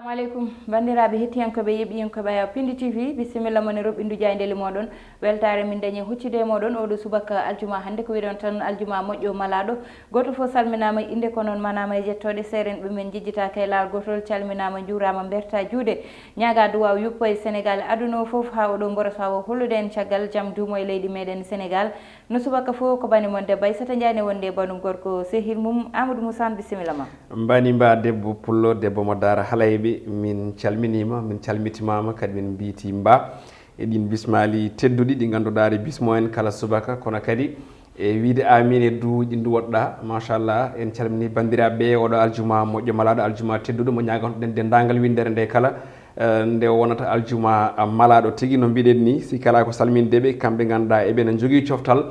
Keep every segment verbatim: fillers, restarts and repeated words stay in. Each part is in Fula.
Assalamu aleykum, banndiraaɓe hettiyankooɓe, yeɓiyankooɓe Pindi T V, bisimilla mon e roɓɓindu jaayndeeli mooɗon. Weltaare min dañi huccude e mooɗon oɗo subaka aljuma hannde, ko wiɗon tan aljuma moƴƴo malaaɗo. Gooto fof salminaama e innde, ko noon manaama e jettooɗe. Seerenɓe men njejjitaaka e laawol gootol, calminaama, njuuraama, mbertaa juuɗe. Ñaagaa duwaaw yuppo e Senegaal e aduna o fof, haa oɗo mboro sawo hollude en caggal jam duumo e leydi meɗen Senegaal. No subaka fof ko bani mon debbo Aissata Ndiaye ne wondi e banum gorko sehil mum Amadou Moussa, bisimilla ma. Mbani mba debbo pullo, debbo mo daara halayɓe, min calminiima, min calmitimaama, kadi min mbiyti mba e ɗin bismaali tedduɗi ɗi ngannduɗaa ɗi bismo en kala subaka, kono kadi e wiide amin e duuji ndu woɗɗa, machallah, en calmini banndiraaɓe e oɗo aljuma moƴƴo malaaɗo, aljuma tedduɗo mo ñaagantoɗen denndaangal winndere nde kala, eh, nde wonata aljuma malaaɗo tigi, no mbiɗen ni, si kala ko salminde ɓe, kamɓe ngannduɗaa eɓe no njogii coftal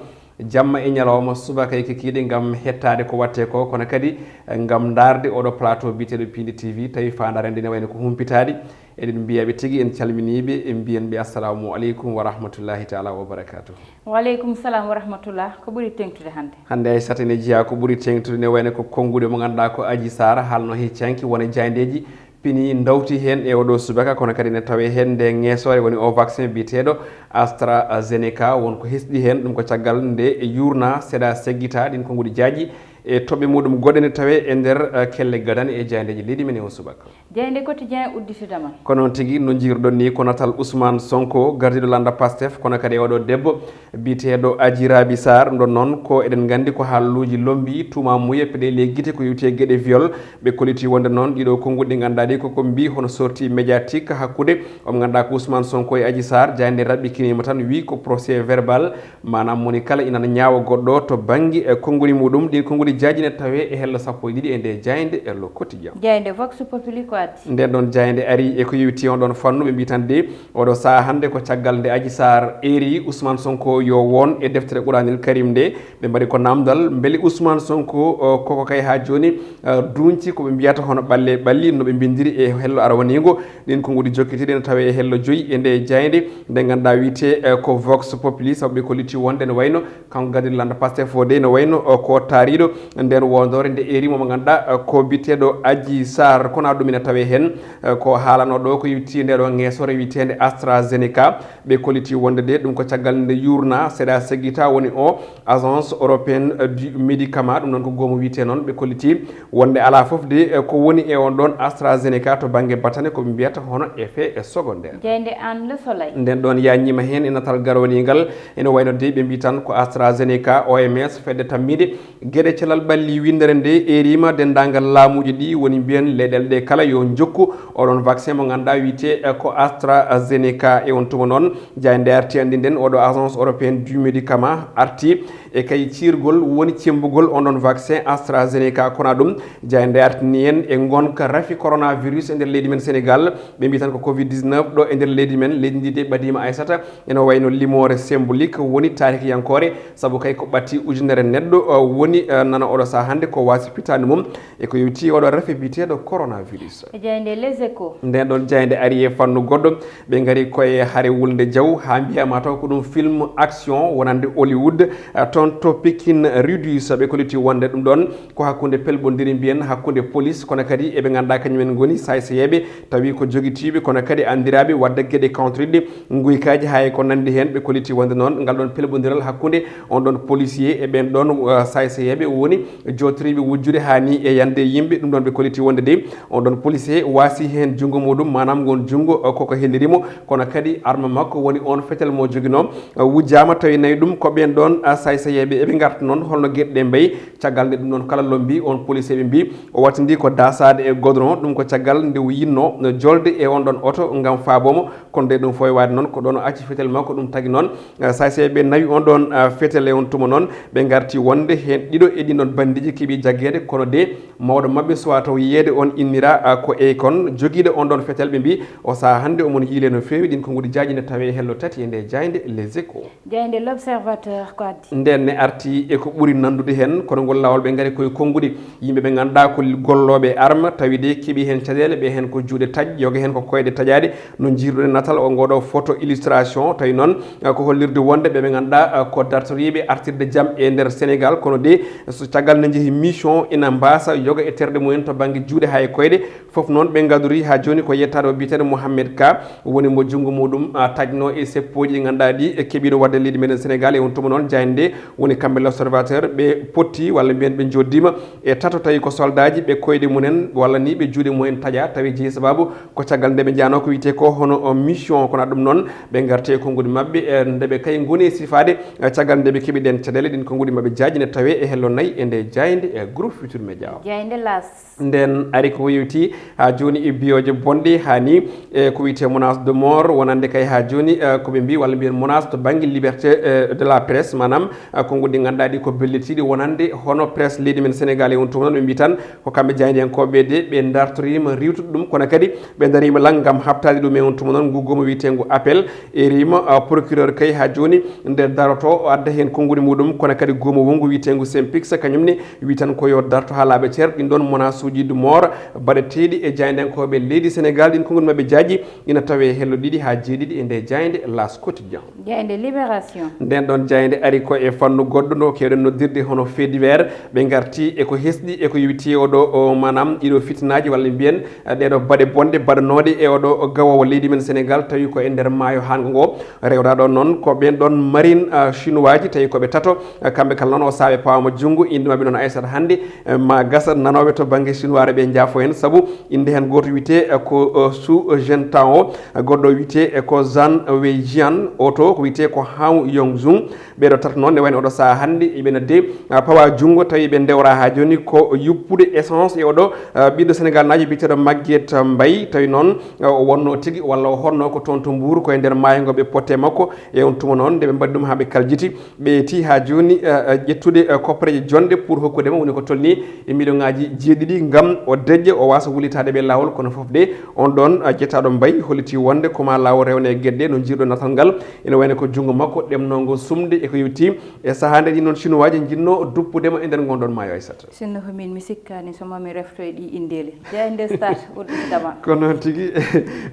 jamma e ñalawma, subaka e kikiiɗe, ngam hettaade ko watte ko, kono kadi, eh, ngam ndaarde oɗo plateau biyeteeɗo Pindi T V, tawi faandaare nde ne wayno ko humpitaade. Eɗen mbiya ɓe tigi en calminiiɓe, en mbiyan ɓe assalamu aleykum wa rahmatullahi taala wa barakatuh. Wa aleykum salam wa rahmatullah. Ko ɓuri teŋtude hannde? Hannde Aissata ene jeyaa ko ɓuri teŋtude ne wayno ko konnguɗi mo ngannduɗaa ko Adji Sarr, haalno heccanki wona jayndeeji pini ndawti heen e oɗo subaka, kono kadi ne tawee heen nde ŋeesoore woni o vaccin biyeteeɗo AstraZeneca, won ko hesɗi heen. Ɗum ko caggal nde yuurna seeɗa seggita ɗin konnguɗi jaaji e toɓɓe muɗum goɗɗe ne tawee e nder, eh, kelle gadane e jayndeeji leydi men e o subaka. Jaaynde Quotidien udditida ma. Ko noon tigi, no njiiruɗon ni, ko natal Ousmane Sonko, gardiiɗo lannda Pastef, kono kadi e oɗo debbo biyeteeɗo Adji Raby Sarr. Ɗum ɗon noon ko eɗen nganndi ko haalluuji lombii, tuumaamuye, peɗeli e gite ko yowti e geɗe viol. Ɓe kolliti wonde noon ɗiɗo konnguɗi ɗi ngannduɗaa ɗi koko mbii hono sortie médiatique hakkunde o mo ngannduɗaa ko Ousmane Sonko e Adji Sarr. Jaaynde raɓɓikiniima tan, wii ko procès verbal, maanaam moni kala ina ñaawa goɗɗo to bannge, eh, konnguɗi muɗum. Ɗin konnguɗi jaaji ne tawee e hello sappo e ɗiɗi e nde jaaynde e Le Quotidien. Jaaynde Vox Populi ko addi? Nden ɗon jaaynde ari e ko yowiti on ɗon fannu, ɓe mbii tan de, oɗo sahaa hannde ko caggal nde Adji Sarr eeri Ousmane Sonko yo woon e deftere Quraanil Karim nde, ɓe mbaɗi ko naamndal mbele Ousmane Sonko, o, koko kay haa jooni, eh, duunci ko ɓe mbiyata hono ɓalle ɓalli no ɓe mbinndiri e hello arawaniingo. Ɗin konnguɗi jokkitiiɗi ene tawee e hello joyi e nde jaaynde nde ngannduɗaa wiyetee, eh, ko Vox Populi, sabu ɓe kolliti wonde ne wayno kanko gardiiɗo lannda Pastef o de ne wayno, eh, ko taariiɗo nden wondoore nde eeri mo mo ngannduɗaa, eh, ko biyeteeɗo Adji Sarr. Kono ɗum ina tawee heen, eh, ko haalanoo ɗo ko yowiti nde ɗo ŋeesoore wiyeteende AstraZeneca. Ɓe kolliti wonde de ɗum ko caggal nde yuurna seeɗa seggita woni o Agence Européenne du Médicament, ɗum noon ko goomu wiyetee noon. Ɓe kolliti wonde alaa fof de, eh, ko woni e on ɗon AstraZeneca to bannge batane ko ɓe mbiyata hono effet secondaire. Jaaynde Aan Le Soleil. Nden ɗon yaañiima heen e natal garwaniingal, ene wayno de ɓe mbii tan ko AstraZeneca, O M S, fedde tammiinde geɗe calal ɓalli winndere nde eeriima denndaangal laamuuji ɗi woni mbiyen leyɗeele ɗe kala yo njokku oɗon vaccin mo ngannduɗaa wiyetee, eh, ko AstraZeneca. E on tuma noon, jaaynde arti anndi nden oɗo Agence Européenne du Médicament arti e kay ciirgol woni cemmbugol on ɗon vaccin AstraZeneca. Kono ɗum, jaaynde artini en e ngonka rafi coronavirus e nder leydi men Senegaal. Ɓe mbii tan ko covid dix-neuf ɗo e nder leydi men. Leydi ndi de ɓadiima Aissata ene wayno limoore symbolique woni taarikiyankoore, sabu kay ko ɓatti ujunere neɗɗo, uh, woni, uh, nana oɗo sahaa hannde ko waasi pitaani mum e ko yowti oɗo rafi biyeteeɗo coronavirus. E jaaynde Les Échos. Nden ɗon jaaynde ari e fannu goɗɗo, ɓe ngari koye hare wulnde jaw, haa mbiyaama taw ko ɗum film action wonande Hollywood, uh, toon to Pikine rue dix. Ɓe kolliti wonde ɗum ɗon ko hakkunde pelɓondiri mbiyen hakkunde police, kono kadi eɓe ngannduɗaa kañumen ngoni sayseyeeɓe, tawi ko jogitiiɓe, kono kadi anndiraaɓe waɗde geɗe kawtoriɗe, nguykaaji, haa e ko nanndi heen. Ɓe kolliti wonde noon ngal ɗon pelɓondiral hakkunde on ɗon policier e ɓeen ɗon, uh, sayseyeeɓe woni jootoriiɓe wujjude haa ni e yande yimɓe. Ɗum ɗon ɓe kolliti wonde de on ɗon policier waasi heen junngo muɗum, maanaam ngon junngo, uh, koko helliri mo, kono kadi arme makko woni on fetel mo joginoo, uh, wujjaama tawi nayi ɗum ko ɓeen ɗon, uh, sayseyeeɓe. Eɓe ngarta noon holno geɗe ɗe mbayi. Caggal nde ɗum ɗon kala lombii, on policier ɓe mbii o wattindii ko daasaade e godron. Ɗum ko caggal nde o yinnoo jolde e on ɗon oto ngam faaboo mo. Kono de ɗum fof e waɗde noon ko ɗoon o acci fetel makko. Ɗum tagi noon, eh, sayseyeeɓe nawi on ɗon, eh, fetel. E on tuma noon ɓe ngarti wonde heen ɗiɗo e ɗin ɗon banndiiji keɓii jaggeede, kono de mawɗo maɓɓe suwaa taw yiyeede. On innira, eh, ko Akon, jogiiɗo on ɗon fetel, ɓe mbii o sahaa hannde omon yiilee no feewi. Ɗin konnguɗi jaaji ne tawee e hello tati e nde jaaynde Les Échos. Jaaynde L'Observateur ko addi? Nden ne arti e ko ɓuri nanndude heen, kono ngol laawol ɓe ngari koye konnguɗi yimɓe ɓe ngannduɗaa ko gollooɓe arme, tawi de keɓi heen caɗeele, ɓe heen ko juuɗe taƴ, yoga heen ko koyɗe taƴaaɗe. No njiiruɗen natal o ngooɗo photo illustration, tawi noon, eh, ko hollirde wonde ɓe ɓe ngannduɗaa, eh, ko dartoriiɓe artirde jam e nder Senegaal, kono de so Caggal nde njehi mission, ina mbaasa yoga e terɗe mumen to bannge juuɗe haa e koyɗe. Fof noon ɓe ngadori haa jooni ko yettaaɗo biyeteeɗo Mohamed Ka, woni mo junngo muɗum, a, taƴno e seppooji ɗi ngannduɗaa ɗi e keɓiino waɗde leydi meɗen Sénégal. E on tuma noon, jaaynde nde woni kamɓe L'Observateur, ɓe potti walla mbiyen ɓe njoddiima e tato, tawi ko soldaaji ɓe koyɗe mumen walla ni ɓe juuɗe mumen taƴa, tawi jeyi sababu ko caggal nde ɓe njahnoo ko wiyetee ko hono, o, mission. Kono ɗum noon, ɓe ngarti e konnguɗi maɓɓe, e, nde ɓe kay ngoni e sifaade, e, caggal nde ɓe keɓi ɗeen caɗeele, ɗin konnguɗi maɓɓe jaaji ne tawee e hello nayi e nde jaaynde, e Groupe Futurs Médias o. Jaaynde L'As. Nden ari ko yewti haa jooni e biyooje bonɗe, haa ni e ko wiyetee menace de mort, wonande kay haa jooni, e, ko ɓe mbii walla mbiyen menace to bannge liberté, e, de la presse, maanaam, e, konnguɗi ɗi ngannduɗaa ɗi ko bellitiiɗi wonande hono presse leydi men Sénégal. E on tuma noon ɓe mbii tan ko kamɓe jaayndiyankooɓe de ɓe ndartoriima riiwtude ɗum, kono kadi ɓe ndariima lan ngam haɓtaade ɗum. E on tuma noon ngu goomu wiyeteengu appel e riima, a, procureur kay haa jooni nde daroto o adda heen konnguɗi muɗum, kono kadi goomu wonngu wiyeteengu Synpics kañum ne wi tan ko yo darto haa laaɓa cer. Ɗin ɗoon menace uji de mort baɗeteeɗi e jaayndiyankooɓe leydi Sénégal, ɗin konnguɗi maɓɓe jaaji ina tawee hello ɗiɗi haa jeeɗiɗi e nde jaaynde L'As Quotidien. Jaaynde Libération. Nden ɗon jaaynde ari ko e fannu goɗɗo no keewɗen noddirde hono fait divers. Ɓe ngarti e ko hesɗi e ko yowiti oɗo, o, maanaam ɗiɗo fitinaaji walla mbiyen, eh, ɗeɗo baɗe bonɗe baɗanooɗe e oɗo gawoowo leydi men Sénégal, tawi ko e nder maayo haango ngo. Rewɗaa ɗon noon ko ɓeen ɗon marine, eh, chinois ji, tawi ko ɓe tato. Eh, kamɓe kala noon o saabe pawama junngo, innde maɓɓe noon Aissata hannde, eh, ma gasa nanooɓe to bannge chinois ɓe njaafo en, sabu innde heen gooto wiyetee, eh, ko, eh, Su Zhentao, eh, goɗɗo wiyetee, eh, ko Zhan Weijian, o to ko wiyetee ko Hao Yongzhung. Ɓeeɗo tato noon ne wayno oɗo sahaa hannde eɓe nodde, ah, pawa junngo, tawi ɓe ndewra haa jooni ko yuppude essence e oɗo, ah, ɓiɗɗo Sénégal naajo biyeteeɗo Maguette Mbaye, tawi noon, ah, o wonno tigi walla o honno ko toon to Mbuur, ko e nder maayo ngo ɓe potte makko. E on tuma noon nde ɓe mbaɗi ɗum haa ɓe kaljiti, ɓe eti haa jooni, ah, ah, ƴettude, ah, koppareeje jonɗe pour hokkude mo woni ko tolni e million ŋaaji jeeɗiɗi ngam o deƴƴa, o waasa wullitaade ɓe laawol. Kono fof de on ɗoon, ah, jettaaɗo Mbaye holliti wonde ko ma laawol rewne e geɗe no jiiruɗo natal ngal. Ene wayno ko junngo makko ɗemnoongo sumde e ko yowti e sahaa nde ɗin noon Chinois ji njinnoo duppude mo e nder ngon ɗon maayo, Aissata. Sinno ko min, mi sikkaani so ma mi refto e ɗi inndeele. Jaaynde Stade udditama. Ko noon tigi,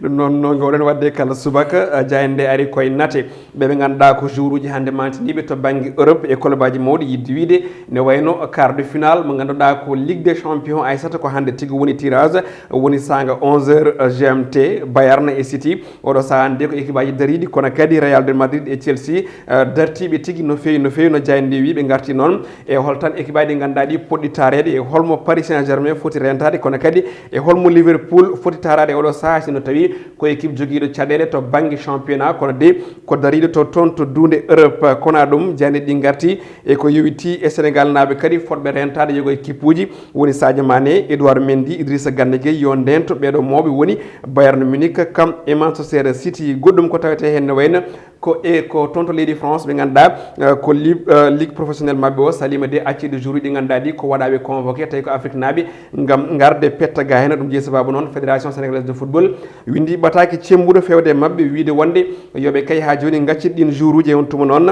ɗum noon no ngawɗen waɗde kala subaka, a, jaaynde ari koye nate. Ɓe ɓe ngannduɗaa ko joueuruji hannde mantiniiɓe to bannge Europe e kolobaji mawɗi yiɗde wiyde ne wayno quart de finale mo ngannduɗaa ko Ligue des Champions, Aissata, ko hannde tigi woni tirage, woni saanga onze heures G M T, Bayern e City. Oɗo sahaa hannde ko équipe aji dariiɗi, kono kadi Real de Madrid e Chelsea, eh, dartiiɓe tigi no feewi, no feewi, no jaaynde nde wi. Ɓe ngarti noon e hol tan équipe aji ɗi ngannduɗaa ɗi poɗɗi taareede, e holmo Paris Saint-Germain foti rentaade, kono kadi e holmo Liverpool foti taaraade e oɗo sahaa, sino tawi ko équipe jogiiɗo caɗeele to bannge championnat, kono de ko dariiɗo to toon to duunde Europe. Kono ɗum jaaynde ɗi ngarti e ko yowiti e Sénégal naaɓe kadi fotɓe rentaade yogo équipe uji, woni Sadio Mané, Edouard Mendy, Idrissa Gana Gueye, yo ndento ɓeeɗo mawɓe woni Bayern Munich kam e Manchester City. Goɗɗum ko tawetee heen ne wayno ko e ko toon to leydi France ɓe ngannduɗaa, eh, ko li-, eh, ligue professionnelle maɓɓe o salima de acciɗo joueuruji ɗi ngannduɗaa ɗi ko waɗaaɓe convoqué, tawi ko Afrique naaɓe ngam ngarde petta ga heen. Ɗum jeyi sababu noon Fédération Sénégalaise de Football winndi ɓataake cemmbuɗo fewde e maɓɓe wiyde wonde yo ɓe kay haa jooni ngaccit ɗin joueuruji. E on tuma noon,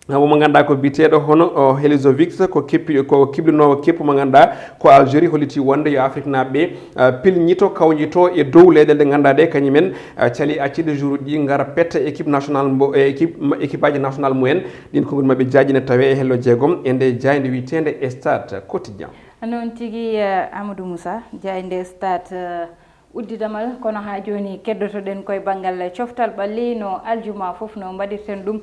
ah, mo ngannduɗaa ko biyeteeɗo hono, o, Helizovic, ko keppi-, ko kiblinoowo keppu mo ngannduɗaa ko Algérie, holliti wonde yo Afrique naaɓe, ah, pilñito, kawñito e dow leyɗeele ɗe ngannduɗaa ɗe kañumen, ah, cali acciɗo joueuruji ɗi ngara petta équipe nationale mbo, e équipe, ma-, équipe aji nationale mumen. Ɗin konngol maɓɓe jaaji ne tawee e hello jeegom e nde jaaynde wiyeteende Stade Quotidien. Noon tigi, eh, Amadou Moussa, jaaynde Stade, eh, uddidamal, kono haa jooni keddotoɗen koye banngal coftal ɓalli no aljuma fof no mbaɗirten ɗum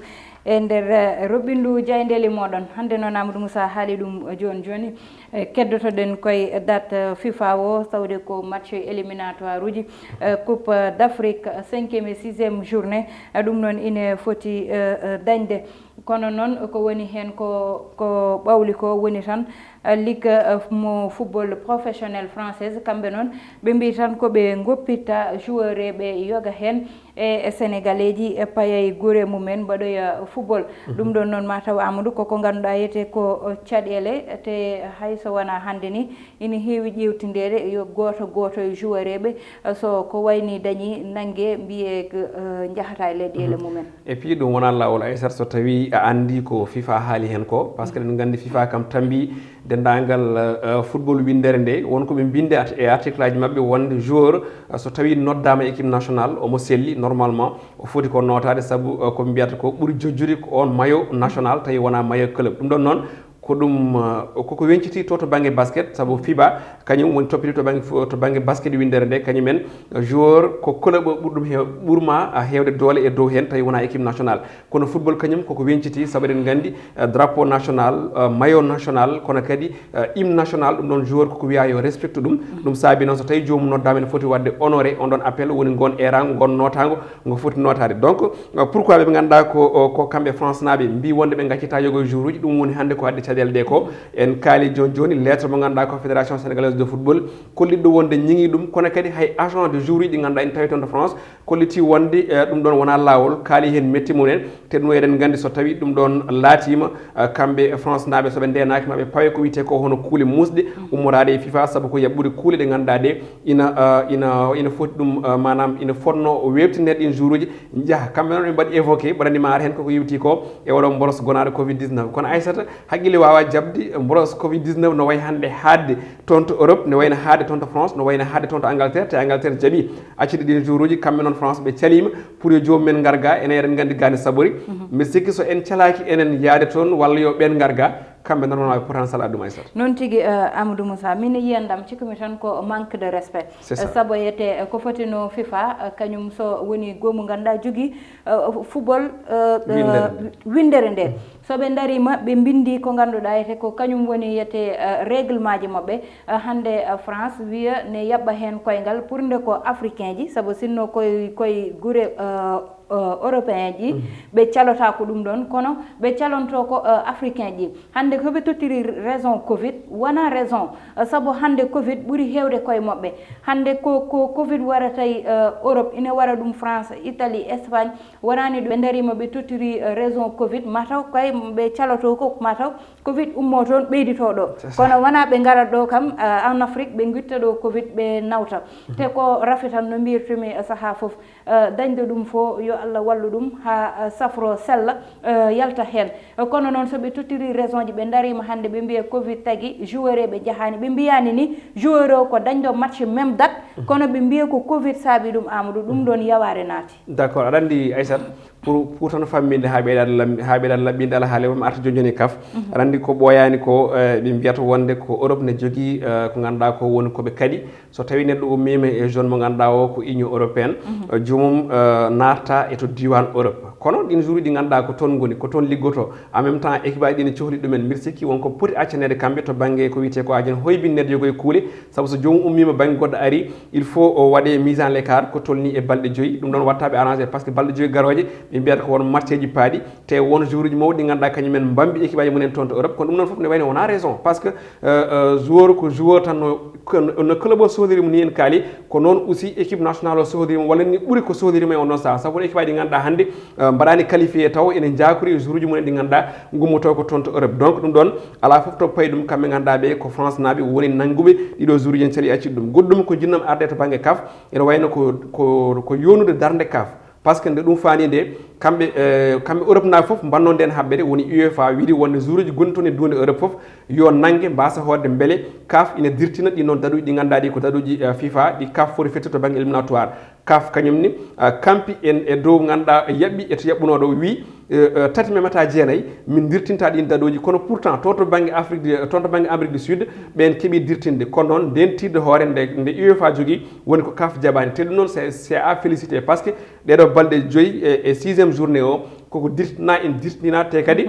e nder, eh, roɓɓindu jaayndeeli mooɗon. Hannde noon Amadou Moussa haali ɗum, eh, jooni jooni, eh, keddotoɗen koye date, eh, FIFA o, tawde ko match éliminatoire uji, eh, Coupe d'Afrique, cinquième et sixième journée, eh, ɗum noon ine foti, eh, eh, dañde. Kono noon ko woni heen ko, ko ɓawli ko woni tan, eh, ligue, eh, mo football professionnel française, kamɓe noon ɓe mbii tan ko ɓe ngoppitta joueur ɓe yoga heen e, e Sénégalais ji, e payay gure mumen mbaɗoya football. Mhm. Ɗum ɗoon noon ma taw Amadou koko ngannduɗaa yiyetee ko, o, caɗeele, te hay so wonaa hannde ni ina heewi ƴeewtindeede yo gooto gooto e joueur ɓe, eh, so ko wayni dañi nannge mbiyee ko, eh, njahata e leyɗeele mumen. Et puis ɗum wonaa laawol, Aissata, so tawii a anndii ko FIFA haali heen ko, parce que eɗen nganndi FIFA kam tambi denndaangal, eh, football winndere nde, won ko ɓe mbinnde at-, e article aji maɓɓe wonde joueur, eh, so tawii noddaama équipe nationale, omo selli, normalement o foti ko nootaade, sabu, eh, ko ɓe mbiyata ko ɓuri jojjude ko on maillot national, tawi wonaa maillot club. Ɗum ɗoon noon Ko ɗum uh, koko wenciti to to bangge basket, sabu fiba kañum woni toppiti to bangge to bangge basket winndere nde. Kañum en uh, joueur ko club ɓuri ɗum heew ɓurma uh, heewde doole e dow heen, tawi wona équipe nationale. Kono football kañum koko wenciti, sabu eɗen nganndi uh, drapeau national, uh, maillot national, kono kadi uh, hymne national. Ɗum ɗon joueur koko wiya yo respecte ɗum. Ɗum saabi noon, so tawi joomum noddaama, ene foti waɗde honoré on ɗon appel, woni ngon erango, ngon nootaango ngo foti nootaade. Donc uh, pourquoi ɓe ngannduɗaa ko uh, ko kamɓe France naaɓe mbi wonde ɓe ngaccita yogo e joueuruji? Ɗum woni hannde ko addi caɗeele ɗe ko. En kaali jooni jooni lettre mo ngannduɗaa ko Fédération Sénégalaise de Football, kollitɗo wonde ñiŋi ɗum, kono kadi hay agent de joueuruji ɗi ngannduɗaa ene tawi toon to France, kolliti wonde eh, ɗum ɗon wona laawol, kaali heen metti mumen. Te ɗum eɗen nganndi, so tawi ɗum ɗon laatiima, eh, kamɓe France naaɓe, so ɓe ndeenaaki, ma ɓe pawe ko wiyetee ko hono kuule muusɗe ummoraade e fifa, sabu ko yaɓɓude kuule ɗe ngannduɗaa ɗe ina eh, ina ina foti ɗum eh, maanaam ina fotno weɓtinede ɗin joueuruji. Njaha kamɓe noon ɓe mbaɗi évoqué, mbaɗani ma ar heen koko yewti ko e oɗo mboros gonaaɗo covid dix-neuf. Kono Aissata, haqqille wawa jaɓde mboros covid dix-neuf no wayi hannde haadde toon to Europe, no wayno haadde toon to France, no wayno haadde toon to Angleterre. Te Angleterre jaɓi accide ɗin joueuruji. Kamɓe noon France ɓe caliima pour yo joomum en ngar ga. Ene eɗen nganndi gande sabori. Mbiɗa sikki so en calaaki enen yaade toon walla yo ɓeen ngar ga, kamɓe normalement ɓe potani sala ɗum, Aissata. Noon tigi, eh, Amadou Moussa, min e yiyandam cikkumi tan ko manque de respect. C'est ça. Eh, sabu yete eh, ko foti no fifa eh, kañum so woni goomu ngannduɗaa jogii eh, football eh, eh, Winndere nde. Winndere nde. So ɓe ndariima, ɓe mbinndi ko ngannduɗaa yete ko kañum woni yete eh, règlemaaji maɓɓe. Eh, hannde eh, France wiya ne yaɓɓa heen koyngal pour nde ko africain ji, sabu sinno koye koye gure eh, eh, européen ji ɓe calota ko ɗum ɗon, kono ɓe calonto ko eh, africain ji. Hannde ko ɓe tottiri raison covid wona raison eh, sabu hannde covid ɓuri heewde koye maɓɓe. Hannde ko ko covid warata e eh, Europe, ina wara ɗum France, Italie, Espagne. Wonani ɗum ɓe ndariima, ɓe tottiri eh, raison covid, mataw kay ɓe caloto ko mataw covid ummo toon ɓeydito ɗo. C'est ça. Kono wona ɓe ngara ɗo kam eh, en Afrique, ɓe guitta ɗo covid ɓe nawta. Te ko rafi tan, no mbirtumi eh, saha fof eh, dañde ɗum fof yo Allah wallu ɗum ha eh, safro sella eh, yalta heen. Eh, kono noon so ɓe tottiri raison ji, ɓe ndariima hannde ɓe mbiya covid tagi joueur e ɓe njahani, ɓe mbiyani ni joueur o ko dañɗo match même date, kono ɓe mbiya ko covid saabi ɗum. Amadou, ɗum ɗon yawaare naati. D'accord, aɗa anndi Aissata, pour pour tan famminde ha ɓeyɗa laɓ- ha ɓeyɗa laɓɓinde alhaali o, mi arta jooni jooni e kaf. Aɗa anndi ko ɓooyaani ko eh, ɓe mbiyata wonde ko Europe ne jogii eh, ko ngannduɗaa ko woni ko ɓe kaɗi. So tawi neɗɗo ummiima e zone mo ngannduɗaa o ko Union européenne, eh, joomum eh, naata e to diiwaan Europe. Kono ɗin joueuruji ɗi ngannduɗaa ko toon ngoni, ko toon liggoto, en même temps équipe aji ɗi ne cohli ɗumen. Mbiɗa sikki won ko poti accaneede kamɓe to bannge ko wiyetee ko ajen hoybinneede yogo e kuule, sabu so joomum ummiima bannge goɗɗo ari, il faut o waɗe mise en l'écart ko tolni e balɗe joyi. Ɗum ɗon watta ɓe arrangé, par ce que balɗe joyi garooje ɓe mbiyata ko won matcheji paaɗi, te won joueuruji mawɗi ɗi ngannduɗaa kañum en mbambi équipe aji mumen toon to Europe. Kono ɗum ɗon fof ne wayno wona raison, par ce que eh, eh, joueur ko joueur tan no, ko- no club o sohlirii mo ni en kaali, ko noon aussi équipe nationale o sohlirii mo, walla ni ɓuri ko sohlirii mo e on ɗon saha. Sabu ko équipe aji ɗi ngannduɗaa hannde eh, mbaɗaani qualifié taw ene njaakori e joueuruji mumen ɗi ngannduɗaa ngummoto ko toon to Europe. Donc ɗum ɗon alaa fof to payi ɗum, kamɓe ngannduɗaa ɓe ko France naaɓe woni nannguɓe ɗiɗo joueuruji en cali accit ɗum. Goɗɗum ko jinnam arde to bannge kaf, ene wayno ko ko ko yownude darnde kaf. Par ce que nde ɗum faani nde, kamɓe eh, kamɓe Europe naaɓe fof mbanno nden haɓɓere, woni UEFA wiɗi wonde joueuruji gonɗi toon e duunde Europe fof yo nannge, mbasa hoorde mbele kaf ina dirtina ɗi noon daɗuji ɗi ngannduɗaa ɗi ko daɗuji eh, fifa ɗi kaf foti fettude to bannge éliminatoire. Kaf kañum ni eh, kampi en e dow ngannduɗaa yaɓɓi e to yaɓɓunooɗo wi eh, eh, tati memata jeenayi min dirtinta ɗin daɗuji, kono pourtant to to bannge Afrique du- toon to bannge Amérique du Sud ɓen keɓi dirtinde. Kono noon nden tirde hoore nde nde UEFA jogii woni ko kaf jaɓaani, te ɗum noon c'est c'est à féliciter, par ce que ɗeɗo balɗe joyi e, e sixième journée o koko dirtina en dirtinina, te kadi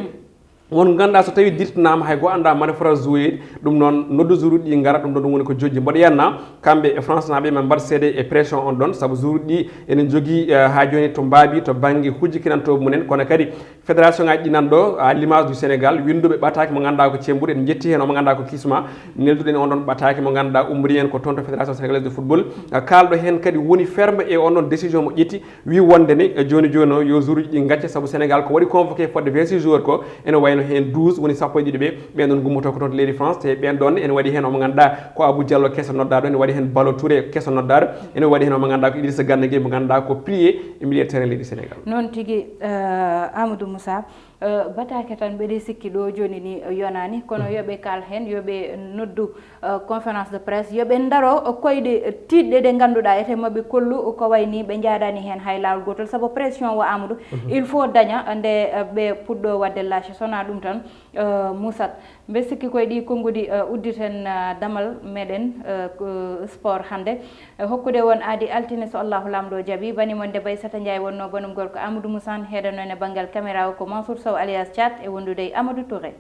won ngannduɗaa so tawi dirtinaama hay go annda mane fota joueede. Ɗum noon noddu joueuruji ɗi ngara, ɗum ɗon ɗum woni ko jojji. Mboɗo yanna kamɓe e France naaɓe ma mbaɗ seede e pression on ɗon, sabu joueuruji ɗi ene jogii eh, ha jooni to mbaabi to bannge hujji kinantooɓe mumen, kono kadi fédération ngaji ɗi nan ɗo à l'image du Sénégal, winnduɓe ɓataake mo ngannduɗaa ko Cembuɗo, en jetti heen o mo ngannduɗaa ko Kisma, nelduɗen on ɗon ɓataake mo ngannduɗaa ummori en ko toon to Fédération Sénégalaise de Football. Eh, kaalɗo heen kadi woni ferme e on ɗon décision mo ƴetti, wi wonde ne eh, jooni jooni o yo joueuruji ɗi ngacce, sabu Sénégal ko waɗi convoqué fodde vingt-six joueurs ko ene wayno heen douze woni sappo e ɗiɗo ɓe, ɓen ɗon gummoto ko toon to leydi France, te ɓen ɗon ene waɗi heen omo ngannduɗaa ko Abou Diallo keso noddaaɗo, ene waɗi heen Balo Touré keso noddaaɗo, ene waɗi heen omo ngannduɗaa ko Idrissa Gana Gueye mo ngannduɗaa ko pilier e milieu terrain leydi Sénégal. Noon tigi, eh, Amadou Moussa, Batake tan mbeɗe sikki ɗo joni ni yonaani, kono yoɓe kal heen, yoɓe noddu conférence de presse, yoɓe ndaro koyɗe tiiɗɗe ɗe ngannduɗaa ete maɓɓe kollu ko wayi ni ɓe njaadaani heen hay laawol gootol, sabu pression wo Amadou, il faut daña nde ɓe puɗɗo waɗde lâché, sona ɗum tan musat. Mbe sikki koye ɗi konngudi udditen damal meɗen sport hannde. Hokkude won aadi altine so Allahu Laamɗo jaɓi. Bani mon debbo Aissata Ndiaye wonno banum gorko Amadou Moussane, heedano en e banngal caméra o ko Mansour Sow alias Thiat e wondude e Amadou Touré.